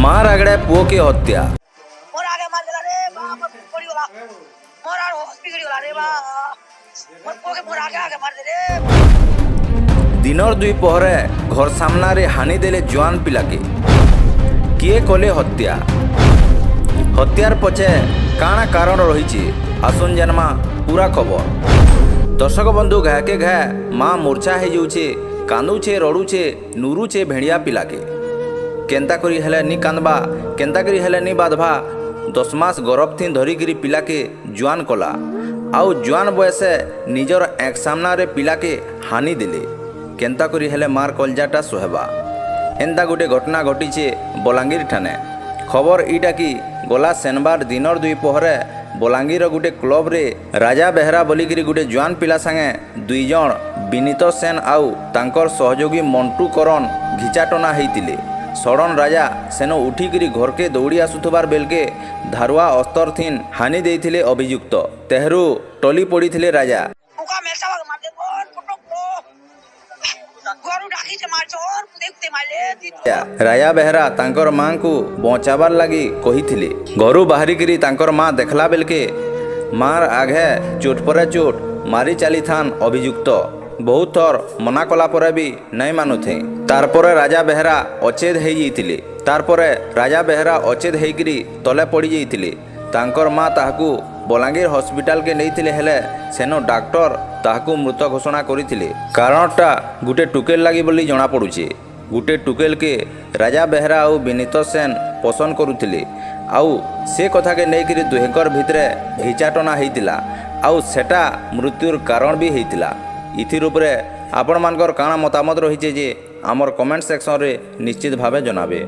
ମାର୍ ଆଗଡ଼େ ପୁଅକେ ହତ୍ୟା। ମୋର ଆଗେ ମାରିଦେଲା ରେ ବା, ମୋର ପଡ଼ିଗଲା, ମୋର ଆର ହୋସ୍ ବିଗିଡ଼ି ଗଲା ରେ ବା। ମୋର ପୁଅକେ ମୋର ଆଗେ ଆଗେ ମାରିଦେଲେ। ଦିନର ଦୁଇ ପହରେ ଘର ସାମ୍ନାରେ ହାନି ଦେଲେ ଜୁଆନ ପିଲାକେ। କିଏ କଲେ ହତ୍ୟା? ହତ୍ୟାର ପଛେ କାଣା କାରଣ ରହିଛି? ଆସୁନ୍ ଜାନମା ପୁରା ଖବର। ଦର୍ଶକ ବନ୍ଧୁ, ଘାଏକେ ଘାଏ ମା ମୂର୍ଚ୍ଛା ହେଇଯାଉଛେ, କାନ୍ଦୁଛେ, ରଡ଼ୁଛେ, ନୁରୁଛେ ଭେଡ଼ିଆ ପିଲାକେ। କେନ୍ତା କରି ହେଲେ ନି କାନ୍ଦବା, କେନ୍ତା କରି ହେଲେ ନି ବାଧବା? 10 ମାସ ଗରଭ ଥିନ୍ ଧରିକିରି ପିଲାକେ ଜୁଆନ କଲା, ଆଉ ଜୁଆନ ବୟସେ ନିଜର ଏକ ସାମ୍ନାରେ ପିଲାକେ ହାନି ଦେଲେ। କେନ୍ତା କରି ହେଲେ ମାର୍ କଲଜାଟା ସହେବା? ଏନ୍ତା ଗୋଟେ ଘଟଣା ଘଟିଛେ ବଲାଙ୍ଗୀର ଠାନେ। ଖବର ଇଟା କି ଗଲା ଶନିବାର ଦିନର ଦୁଇ ପହରେ ବଲାଙ୍ଗୀର ଗୋଟେ କ୍ଲବରେ ରାଜା ବେହେରା ବୋଲିକିରି ଗୋଟେ ଜୁଆନ ପିଲା ସାଙ୍ଗେ ଦୁଇ ଜଣ ବିନୀତ ସେନ ଆଉ ତାଙ୍କର ସହଯୋଗୀ ମଣ୍ଟୁ କରଣ ଘିଚାଟଣା ହେଇଥିଲେ। ସଡ଼ନ ରାଜା ସେନ ଉଠିକିରି ଘରକେ ଦୌଡ଼ି ଆସୁଥିବାର ବେଲକେ ଧାରୁଆ ଅସ୍ତର ଥିନ୍ ହାନି ଦେଇଥିଲେ ଅଭିଯୁକ୍ତ। ତେହରୁ ଟଲି ପଡ଼ିଥିଲେ ରାଜା। পোকা মেলটা মারদে মোর ফটো। ଘରୁ ଡାକିছে, ମାରଛନ୍, କୁଦେ କୁଦେ ମାରଲେ। ରାଜା ବେହେରା ତାଙ୍କର ମାଙ୍କୁ ବଞ୍ଚାବାର ଲାଗି କହିଥିଲେ। ଘରୁ ବାହାରିକିରି ତାଙ୍କର ମା ଦେଖଲା ବେଲକେ ମାର ଆଘେ ଚୋଟ ପରେ ଚୋଟ ମାରି ଚାଲିଥାନ୍ ଅଭିଯୁକ୍ତ। ବହୁତ ଥର ମନା କଲା ପରେ ବି ନାଇଁ ମାନୁଥେ। ତାରପରେ ରାଜା ବେହେରା ଅଚେତ ହେଇଯାଇଥିଲେ। ତାରପରେ ରାଜା ବେହେରା ଅଚେତ ହେଇକିରି ତଲେ ପଡ଼ିଯାଇଥିଲେ। ତାଙ୍କର ମା ତାହାକୁ ବଲାଙ୍ଗୀର ହସ୍ପିଟାଲକେ ନେଇଥିଲେ, ହେଲେ ସେନ ଡାକ୍ତର ତାହାକୁ ମୃତ ଘୋଷଣା କରିଥିଲେ। କାରଣଟା ଗୁଟେ ଟୁକେଲ ଲାଗି ବୋଲି ଜଣାପଡ଼ୁଛେ। ଗୁଟେ ଟୁକେଲକେ ରାଜା ବେହେରା ଆଉ ବିନୀତ ସେନ ପସନ୍ଦ କରୁଥିଲେ, ଆଉ ସେ କଥାକେ ନେଇକିରି ଦୁହେଙ୍କର ଭିତରେ ଘିଚାଟଣା ହେଇଥିଲା, ଆଉ ସେଟା ମୃତ୍ୟୁର କାରଣ ବି ହେଇଥିଲା। ଇଥିର ଉପରେ ଆପଣମାନଙ୍କର କାଣା ମତାମତ ରହିଛେ ଯେ ଆମର କମେଣ୍ଟ ସେକ୍ସନରେ ନିଶ୍ଚିତ ଭାବେ ଜଣାବେ।